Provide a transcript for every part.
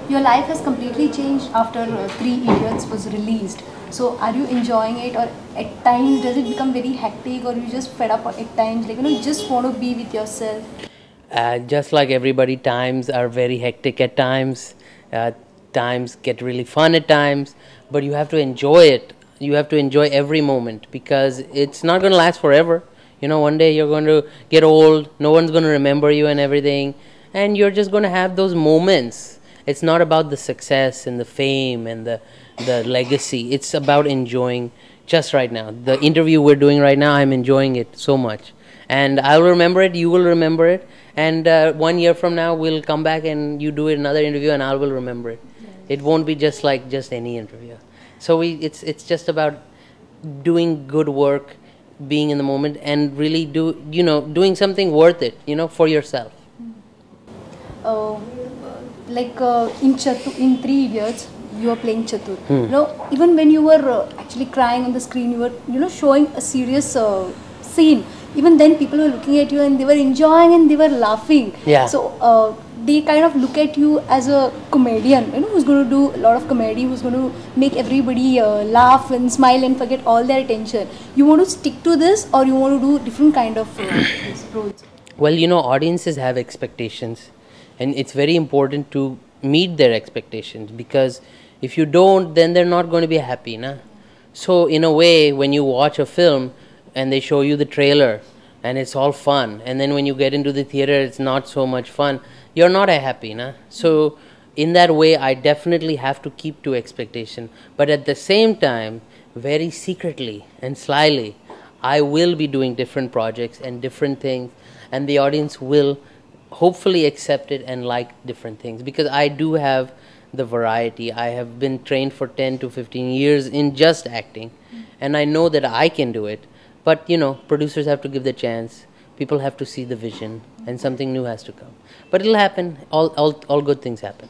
Your life has completely changed after Three Idiots was released. So are you enjoying it, or at times does it become very hectic, or you just fed up at times, like, you know, you just want to be with yourself? Just like everybody, times are very hectic at times. Times get really fun at times, but you have to enjoy it. You have to enjoy every moment because it's not going to last forever. You know, one day you're going to get old, no one's going to remember you and everything, and you're just going to have those moments. It's not about the success and the fame and the legacy. It's about enjoying just right now. The interview we're doing right now, I'm enjoying it so much. And I'll remember it, you will remember it. And 1 year from now, we'll come back and you do another interview and I will remember it. It won't be just like just any interview. So it's just about doing good work, being in the moment, and really doing something worth it, you know, for yourself. In Three Idiots, you were playing Chatur. You know, even when you were actually crying on the screen, you were, you know, showing a serious scene. Even then, people were looking at you and they were enjoying and they were laughing. Yeah. So they kind of look at you as a comedian, you know, who's going to do a lot of comedy, who's going to make everybody laugh and smile and forget all their tension. You want to stick to this, or you want to do different kind of roles? Well, you know, audiences have expectations, and it's very important to meet their expectations, because if you don't, then they're not going to be happy, na? So in a way, when you watch a film and they show you the trailer and it's all fun, and then when you get into the theater, it's not so much fun, you're not happy, na? So in that way, I definitely have to keep to expectation. But at the same time, very secretly and slyly, I will be doing different projects and different things, and the audience will hopefully accept it and like different things, because I do have the variety. I have been trained for 10 to 15 years in just acting, and I know that I can do it. But, you know, producers have to give the chance. People have to see the vision, and something new has to come. But it'll happen. All good things happen.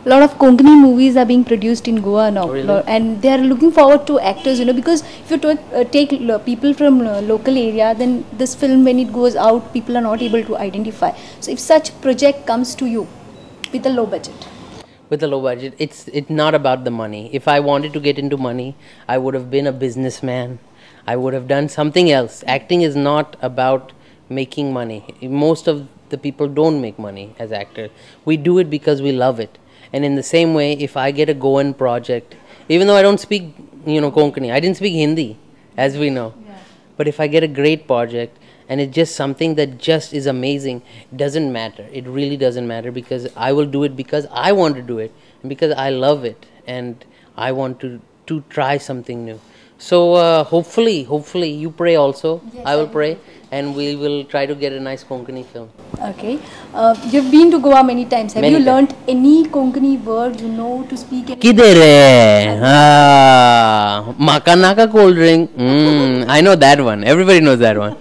A lot of Konkani movies are being produced in Goa now. Oh, really? And they are looking forward to actors, you know, because if you take people from local area, then this film, when it goes out, people are not able to identify. So if such project comes to you with a low budget. With a low budget, it's not about the money. If I wanted to get into money, I would have been a businessman. I would have done something else. Acting is not about making money. Most of the people don't make money as actors. We do it because we love it. And in the same way, if I get a Goan project, even though I don't speak, you know, Konkani, I didn't speak Hindi, as we know. Yeah. But if I get a great project and it's just something that just is amazing, it doesn't matter. It really doesn't matter, because I will do it because I want to do it and because I love it and I want to try something new. So hopefully you pray also. Yes, I will pray, and we will try to get a nice Konkani film. Okay. You've been to Goa many times. Have many you times. Learnt any Konkani word you know to speak? Kide re? Maka naka cold drink. I know that one. Everybody knows that one.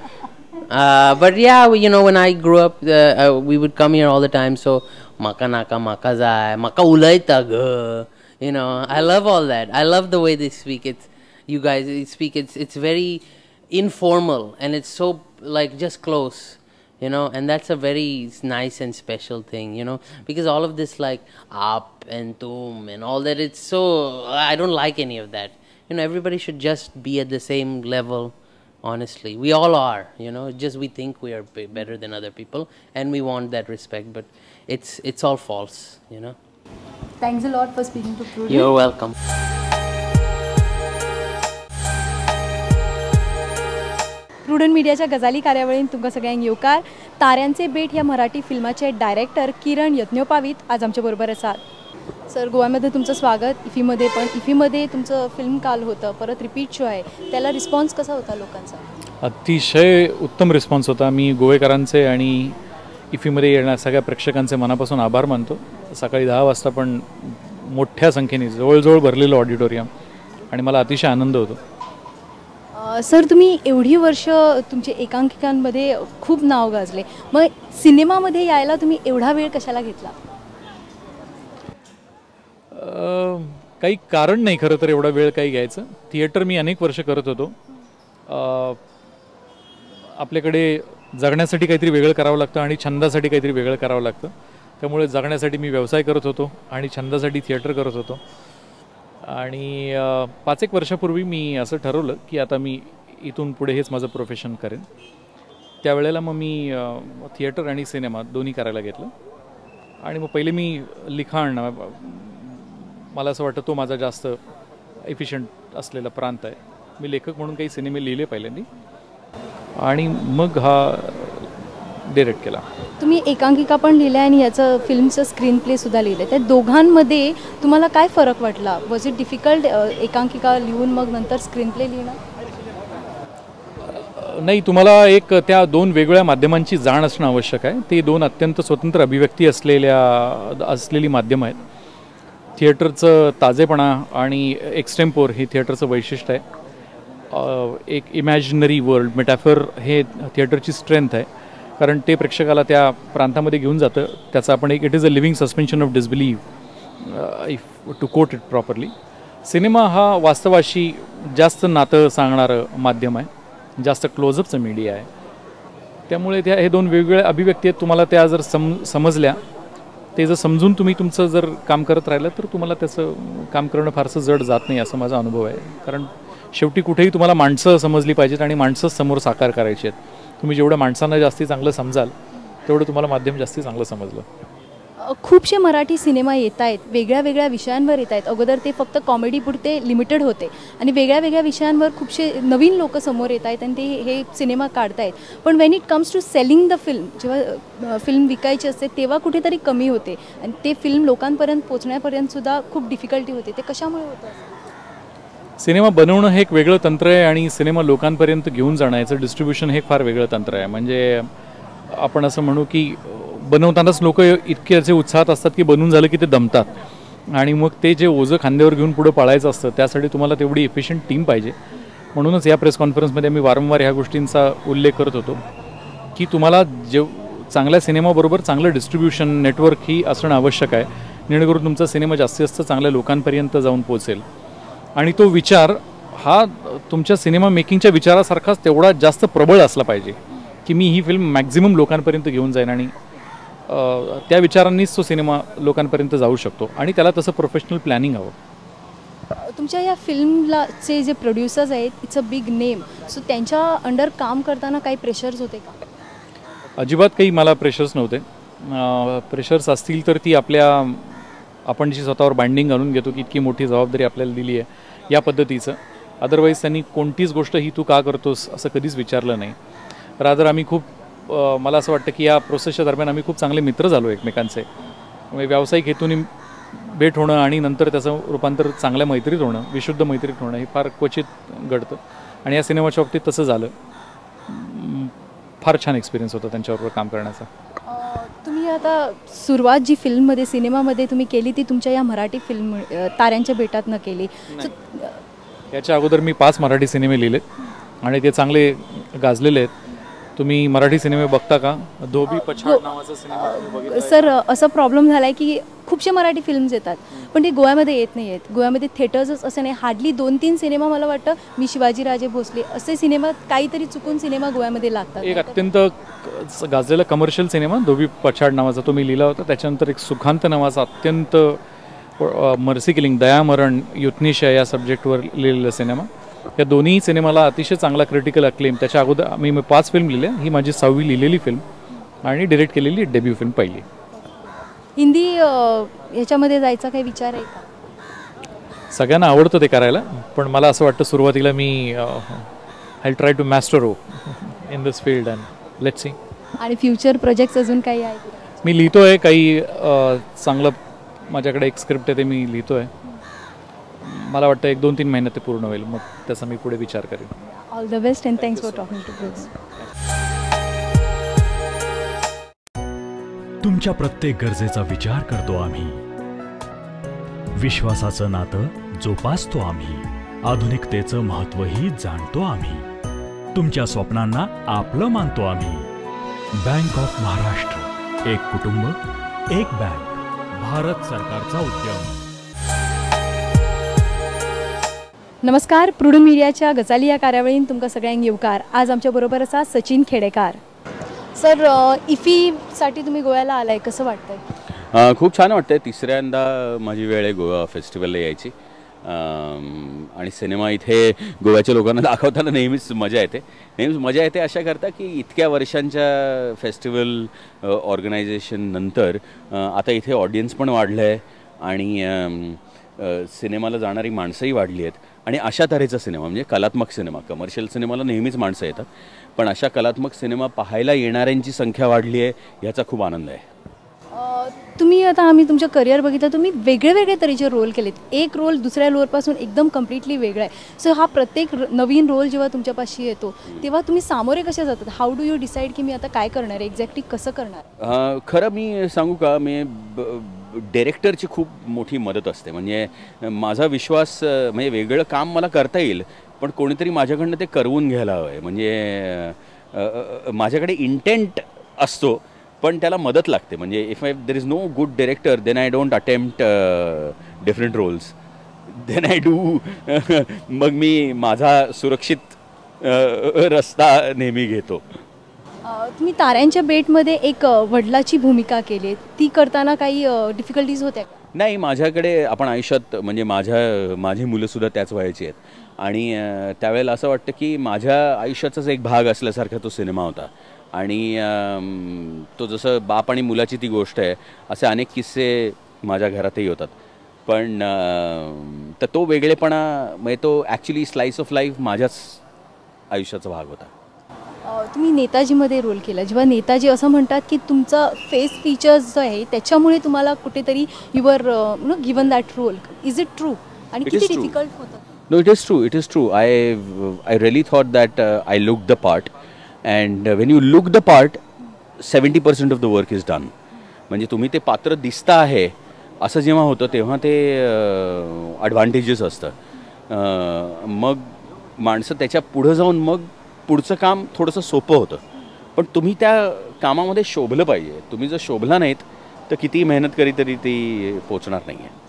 But yeah, you know, when I grew up, we would come here all the time. So maka naka, maka zai, maka ulaita ga. You know, I love all that. I love the way they speak. It's, you guys speak, it's very informal, and it's so like just close, you know, and that's a very nice and special thing, you know, because all of this like up and tum and all that, it's so, I don't like any of that. You know, everybody should just be at the same level, honestly. We all are, you know, just we think we are better than other people and we want that respect, but it's all false, you know. Thanks a lot for speaking to Prudent. You're welcome. Prudent मीडियाच्या गजाली कार्यावळीन तुमकां सगळ्यांक येवकार. ताऱ्यांचे बेट ह्या Marathi फिल्माचे director किरण यज्ञोपावीत आज आमच्या बरोबर आसात. सर, गोव्यामध्ये तुमचं स्वागत, इफीमध्ये पण. इफीमध्ये तुमचं फिल्म काल होतं, परत रिपीट शो आहे, त्याला रिस्पॉन्स कसा होता लोकांचा? अतिशय उत्तम रिस्पॉन्स होता. मी गोवेकरांचे आणि इफीमध्ये येणाऱ्या सगळ्या प्रेक्षकांचे मनापासून आभार मानतो. सकाळी 10 वाजता पण मोठ्या संख्येने जवळजवळ भरलेलं ऑडिटोरियम, आणि मला अतिशय आनंद होतो. सर, तुम्ही एवढी वर्ष तुमच्या एकांकिकांमध्ये खूप नाव गाजले, मग सिनेमामध्ये यायला तुम्ही एवढा वेळ कशाला घेतला? काही कारण नाही खरं तर एवढा वेळ काही घ्यायचं. थिएटर मी अनेक वर्ष करत होतो. आपल्याकडे जगण्यासाठी काहीतरी वेगळं करावं लागतं आणि छंदासाठी काहीतरी वेगळं करावं लागतं. त्यामुळे जगण्यासाठी मी व्यवसाय करत होतो आणि छंदासाठी थिएटर करत होतो. आणि 5-1 वर्षापूर्वी मी असं ठरवलं की आता मी इथून पुढे हेच माझं प्रोफेशन करेन. त्यावेळेला मग मी थिएटर आणि सिनेमा दोन्ही करायला घेतलं. आणि मग पहिले मी लिखाण, मला असं वाटतं तो माझा जास्त एफिशियंट असलेला प्रांत आहे. मी लेखक म्हणून काही सिनेमे लिहिले पहिल्यांदा आणि मग हा डिरेक्ट केला. तुम्ही एकांकिका पण लिहिल्या आणि याचं फिल्मचं स्क्रीन प्लेसुद्धा लिहिलं, त्या दोघांमध्ये तुम्हाला काय फरक वाटला? वॉज it difficult एकांकिका लिहून मग नंतर स्क्रीन प्ले लिहिणं? नाही, तुम्हाला एक त्या दोन वेगवेगळ्या माध्यमांची जाण असणं आवश्यक आहे. ते दोन अत्यंत स्वतंत्र अभिव्यक्ती असलेली माध्यमं आहेत. थिएटरचं ताजेपणा आणि एक्सटेम्पोर हे थिएटरचं वैशिष्ट्य आहे. एक इमॅजिनरी वर्ल्ड, मेटॅफर हे थिएटरची स्ट्रेंथ आहे, कारण ते प्रेक्षकाला त्या प्रांतामध्ये घेऊन जातं. त्याचा आपण एक it is a living suspension of disbelief, if to quote it properly. Cinema हा वास्तवाशी जास्त नातं सांगणारं माध्यम आहे, जास्त क्लोजअपचं मीडिया आहे. त्यामुळे त्या हे दोन वेगवेगळ्या अभिव्यक्ती आहेत. तुम्हाला त्या जर समजल्या, ते जर समजून तुम्ही तुमचं जर काम करत राहिलं तर तुम्हाला त्याचं काम करणं फारसं जड जात नाही, असं माझा अनुभव आहे. कारण शेवटी कुठेही तुम्हाला माणसं समजली पाहिजेत आणि माणसंच समोर साकार करायची आहेत. तुम्ही जेवढं माणसांना जास्ती चांगलं समजाल तेवढं तुम्हाला माध्यम जास्ती चांगलं समजलं. खूपसे मराठी सिनेमा येत आहेत, वेगळ्या वेगळ्या विषयांवर येत आहेत. अगोदर ते फक्त कॉमेडीपुरते लिमिटेड होते आणि वेगळ्या वेगळ्या विषयांवर खूपसे नवीन लोक समोर येत आहेत आणि ते हे सिनेमा काढतायत. पण when it comes to selling the film, जेव्हा फिल्म विकायची असते तेव्हा कुठेतरी कमी होते आणि ते फिल्म लोकांपर्यंत पोचण्यापर्यंतसुद्धा खूप डिफिकल्टी होते. ते कशामुळे होतं? सिनेमा बनवणं हे एक वेगळं तंत्र आहे आणि सिनेमा लोकांपर्यंत घेऊन जाणं याचं डिस्ट्रीब्युशन हे फार वेगळं तंत्र आहे. म्हणजे आपण असं म्हणू की बनवतानाच लोक इतके असे उत्साहात असतात की बनवून झालं की ते दमतात आणि मग ते जे ओझं खांद्यावर घेऊन पुढं पळायचं असतं त्यासाठी तुम्हाला तेवढी एफिशियंट टीम पाहिजे. म्हणूनच या प्रेस कॉन्फरन्समध्ये आम्ही वारंवार ह्या गोष्टींचा उल्लेख करत होतो की तुम्हाला जे चांगल्या सिनेमाबरोबर चांगलं डिस्ट्रीब्युशन नेटवर्क ही असणं आवश्यक आहे, जेणेकरून तुमचा सिनेमा जास्तीत जास्त चांगल्या लोकांपर्यंत जाऊन पोचेल. आणि तो विचार हा तुमच्या सिनेमा मेकिंगच्या विचारासारखाच तेवढा जास्त प्रबळ असला पाहिजे की मी ही फिल्म मॅक्झिमम लोकांपर्यंत घेऊन जाईन आणि त्या विचारांनीच तो सिनेमा लोकांपर्यंत जाऊ शकतो आणि त्याला तसं प्रोफेशनल प्लॅनिंग हवं. तुमच्या या फिल्मलाचे जे प्रोड्युसर्स आहेत, it's a big name, so त्यांच्या अंडर काम करताना काही प्रेशर्स होते का? अजिबात काही मला प्रेशर्स नव्हते. प्रेशर्स असतील तर ती आपल्या आपण जी स्वतःवर बाइंडिंग घालून घेतो की इतकी मोठी जबाबदारी आपल्याला दिली आहे या पद्धतीचं. अदरवाईज त्यांनी कोणतीच गोष्ट ही तू का करतोस असं कधीच विचारलं नाही. रादर आम्ही खूप, मला असं वाटतं की या प्रोसेसच्या दरम्यान आम्ही खूप चांगले मित्र झालो एकमेकांचे. म्हणजे व्यावसायिक हेतूने भेट होणं आणि नंतर त्याचं रूपांतर चांगल्या मैत्रीत होणं, विशुद्ध मैत्रीत होणं हे फार क्वचित घडतं आणि या सिनेमाच्या बाबतीत तसं झालं. फार छान एक्सपिरियन्स होता त्यांच्याबरोबर काम करण्याचा. तुम्ही आता सुरुवात जी फिल्ममध्ये सिनेमामध्ये तुम्ही केली ती तुमच्या या मराठी फिल्म ताऱ्यांच्या बेटातनं केली. याच्या अगोदर मी 5 मराठी सिनेमे लिहिलेत आणि ते चांगले गाजलेले आहेत. तुम्ही मराठी सिनेमे बघता का? धोबी पछाड नावाचा सिनेमा बघितला? सर, असा प्रॉब्लेम झाला आहे की खूपसे मराठी फिल्म्स येतात पण ते गोव्यामध्ये येत नाही आहेत. गोव्यामध्ये थिएटर्सच असं नाही. हार्डली 2-3 सिनेमा मला वाटतं, मी शिवाजीराजे भोसले असे सिनेमा काहीतरी चुकून सिनेमा गोव्यामध्ये लागतात. एक अत्यंत गाजलेला कमर्शियल सिनेमा धोबी पछाड नावाचा तो मी लिहिला होता. त्याच्यानंतर एक सुखांत नावाचा अत्यंत मर्सी किलिंग, दयामरण, युथनिशा या सब्जेक्टवर लिहिलेला सिनेमा. या दोन्ही सिनेमाला अतिशय चांगला क्रिटिकल अक्लेम. त्याच्या अगोदर मी 5 फिल्म लिहिल्या. ही माझी 6वी लिहिलेली फिल्म आणि डिरेक्ट केलेली डेब्यू फिल्म पहिली. हिंदी ह्याच्यामध्ये जायचा काही विचार आहे का? सगळ्यांना आवडतं ते करायला, पण मला असं वाटतं सुरुवातीला मी I try to master in this field and let's see. आणि फ्युचर प्रोजेक्ट्स अजून काही आहे? मी लिहितो आहे काही चांगलं, माझ्याकडे एक स्क्रिप्ट आहे ते मी लिहितो आहे. मला वाटतं 1-2-3 महिन्यात ते पूर्ण होईल, मग त्याचा मी पुढे विचार करेन. All the best and thanks for talking to us. तुमच्या प्रत्येक गरजेचा विचार करतो आम्ही, विश्वासाचं नातं जोपासतो आम्ही, आधुनिकतेचं महत्त्वही जाणतो आम्ही, तुमच्या स्वप्नांना आपलं मानतो आम्ही. बँक ऑफ महाराष्ट्र, एक कुटुंब एक बँक, भारत सरकारचा उद्यम. नमस्कार, प्रुडंट मीडियाच्या गजाली या कार्यावळीन तुमकां सगळ्यांक येवकार. आज आमच्या बरोबर आसा सचिन खेडेकार. सर, इफीसाठी तुम्ही गोव्याला आलाय, कसं वाटतंय? खूप छान वाटतंय. तिसऱ्यांदा माझी वेळ आहे गोवा फेस्टिवलला यायची आणि सिनेमा इथे गोव्याच्या लोकांना दाखवताना नेहमीच मजा येते. नेहमीच मजा येते अशा करता की इतक्या वर्षांच्या फेस्टिवल ऑर्गनायझेशन नंतर आता इथे ऑडियन्स पण वाढलं आहे आणि सिनेमाला जाणारी माणसंही वाढली आहेत. आणि अशा तऱ्हेचा सिनेमा म्हणजे कलात्मक सिनेमा, कमर्शियल सिनेमाला नेहमीच माणसं येतात, पण अशा कलात्मक सिनेमा पाहायला येणाऱ्यांची संख्या वाढली आहे ह्याचा खूप आनंद आहे. तुम्ही आता आम्ही तुमचं करिअर बघितलं, तुम्ही वेगळे वेगळे तऱ्हेचे रोल केलेत. एक रोल दुसऱ्या रोलपासून एकदम कम्प्लिटली वेगळा आहे. सो हा प्रत्येक नवीन रोल जेव्हा तुमच्यापाशी येतो तेव्हा तुम्ही सामोरे कसे जातात? How do you decide की मी आता काय करणार आहे, एक्झॅक्टली कसं करणार? खरं मी सांगू का, मी डायरेक्टरची खूप मोठी मदत असते. म्हणजे माझा विश्वास म्हणजे वेगळं काम मला करता येईल, पण कोणीतरी माझ्याकडनं ते करवून घ्यायला हवं आहे. म्हणजे माझ्याकडे इंटेंट असतो पण त्याला मदत लागते. म्हणजे if I there is no good director then I don't attempt different roles, then I do मग मी माझा सुरक्षित रस्ता नेहमी घेतो. तुम्ही ताऱ्यांच्या बेटमध्ये एक वडिलाची भूमिका केली, ती करताना काही डिफिकल्टीज होत्या? नाही, माझ्याकडे आपण आयुष्यात म्हणजे माझी मुलंसुद्धा त्याच वयाची आहेत आणि त्यावेळेला असं वाटतं की माझ्या आयुष्याचाच एक भाग असल्यासारखा तो सिनेमा होता. आणि तो जसं बाप आणि मुलाची ती गोष्ट आहे, असे अनेक किस्से माझ्या घरातही होतात. पण तर तो वेगळेपणा म्हणजे तो ॲक्च्युली स्लाइस ऑफ लाईफ माझ्याच आयुष्याचा भाग होता. तुम्ही नेताजीमध्ये रोल केला, जेव्हा नेताजी असं म्हणतात की तुमचा फेस फीचर्स जो आहे त्याच्यामुळे तुम्हाला कुठेतरी your no given that role, is it true? आणि किती डिफिकल्ट होतं? No, it is true, it is true. I really thought that I look the part. And when you look the part 70% of the work is done. म्हणजे तुम्ही ते पात्र दिसता आहे असं जेव्हा होतं तेव्हा ते ॲडव्हान्टेजेस असतं. मग माणसं त्याच्या पुढं जाऊन मग पुढचं काम थोडंसं सोपं होतं. पण तुम्ही त्या कामामध्ये शोभलं पाहिजे. तुम्ही जर शोभला नाहीत तर किती मेहनत करी तरी ती पोचणार नाही आहे.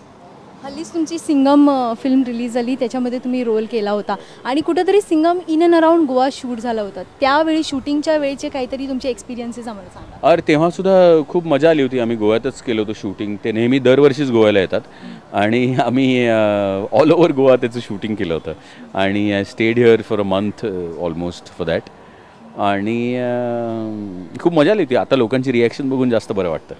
हल्लीच तुमची सिंगम फिल्म रिलीज झाली, त्याच्यामध्ये तुम्ही रोल केला होता आणि कुठंतरी Singam in and around Goa shoot झालं होतं. त्यावेळी शूटिंगच्या वेळेचे काहीतरी तुमचे एक्सपिरियन्सेस आम्हाला सांगा. अरे तेव्हासुद्धा खूप मजा आली होती. आम्ही गोव्यातच केलं होतं शूटिंग. ते नेहमी दरवर्षीच गोव्याला येतात आणि आम्ही ऑल ओव्हर गोवा त्याचं शूटिंग केलं होतं आणि I stayed here for a month almost for that. आणि खूप मजा आली होती. आता लोकांची रिॲक्शन बघून जास्त बरं वाटतं.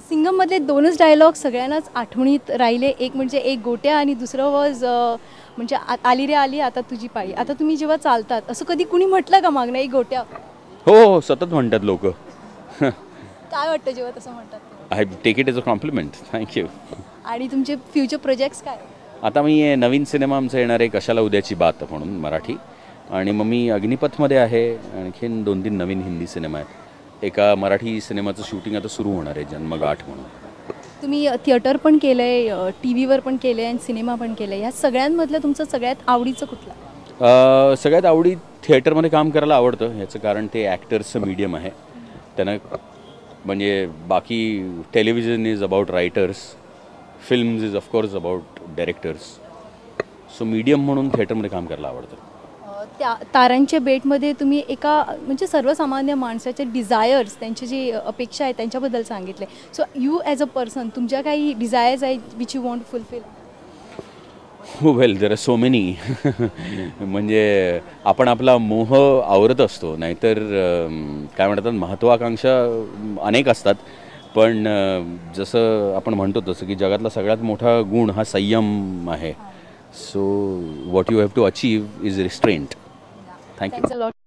सिंगममधले दोनच डायलॉग सगळ्यांनाच आठवणीत राहिले, एक म्हणजे एक गोट्या आणि दुसरं वॉज म्हणजे आली रे आली आता तुझी पाळी. आता तुम्ही जेव्हा चालतात असं कधी कुणी म्हटलं का मागणं एक गोट्या? हो हो, सतत म्हणतात लोक. काय वाटतं जेव्हा तसं म्हणतात? I take it as a compliment. Thank you. आणि तुमचे फ्युचर प्रोजेक्ट्स काय? आता मी नवीन सिनेमा आमचा येणार आहे कशाला उद्याची बात म्हणून मराठी, आणि मग मी अग्निपथमध्ये आहे. आणखीन 2-3 नवीन हिंदी सिनेमा आहेत. एका मराठी सिनेमाचं शूटिंग आता सुरू होणार आहे जन्मगाठ म्हणून. तुम्ही थिएटर पण केलं आहे, टी व्हीवर पण केलं आहे आणि सिनेमा पण केलं आहे. ह्या सगळ्यांमधलं तुमचं सगळ्यात आवडीचं कुठलं? सगळ्यात आवडी थिएटरमध्ये काम करायला आवडतं. ह्याचं कारण ते ॲक्टर्सचं मीडियम आहे. त्यांना म्हणजे बाकी television is about writers, films is of course about directors. So medium म्हणून थिएटरमध्ये काम करायला आवडतं. त्या तारांच्या बेटमध्ये तुम्ही एका म्हणजे सर्वसामान्य माणसाचे डिझायर्स, त्यांची जी अपेक्षा आहे त्यांच्याबद्दल सांगितले. So you as a person तुमच्या काही डिझायर्स आहेत which you want to fulfil? Well, there are so many. म्हणजे आपण आपला मोह आवरत असतो, नाहीतर काय म्हणतात महत्त्वाकांक्षा अनेक असतात. पण जसं आपण म्हणतो तसं की जगातला सगळ्यात मोठा गुण हा संयम आहे. So what you have to achieve is restraint. Thank you. Thanks a lot.